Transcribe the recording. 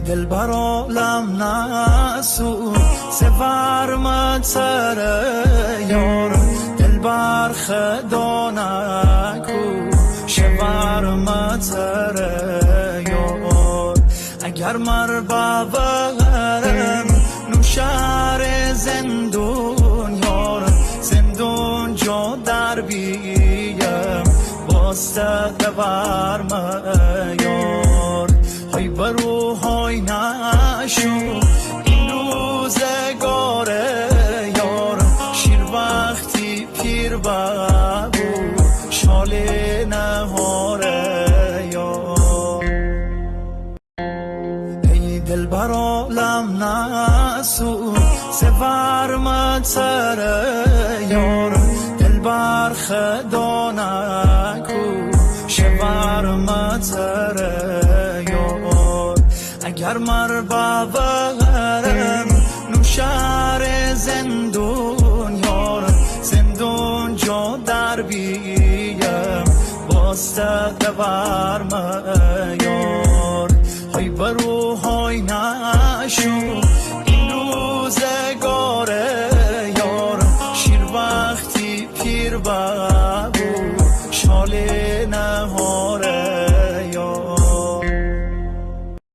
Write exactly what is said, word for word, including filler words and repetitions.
دلبرا لم نسوز ز ورم تر یار، دلبر خدا نکوش ورم تر یار. اگر مر باورم نوشهر زندون یار، زندون جا در بیم، باز ته ورم یار. های برو های نشو این روزگار یار، شیر وقتی پیر ببو شال نهار یار. ای دلبرا لم نسوز ز ورم تر یار، دلبر خدا نکوش ورم تر یار. اگر مر باورم نوشهر زندون یار، زندون جا در بیم، باز ته ورم یار. های برو های نشو این روزگار یار، شیر وقتی پیر ببو شال نهار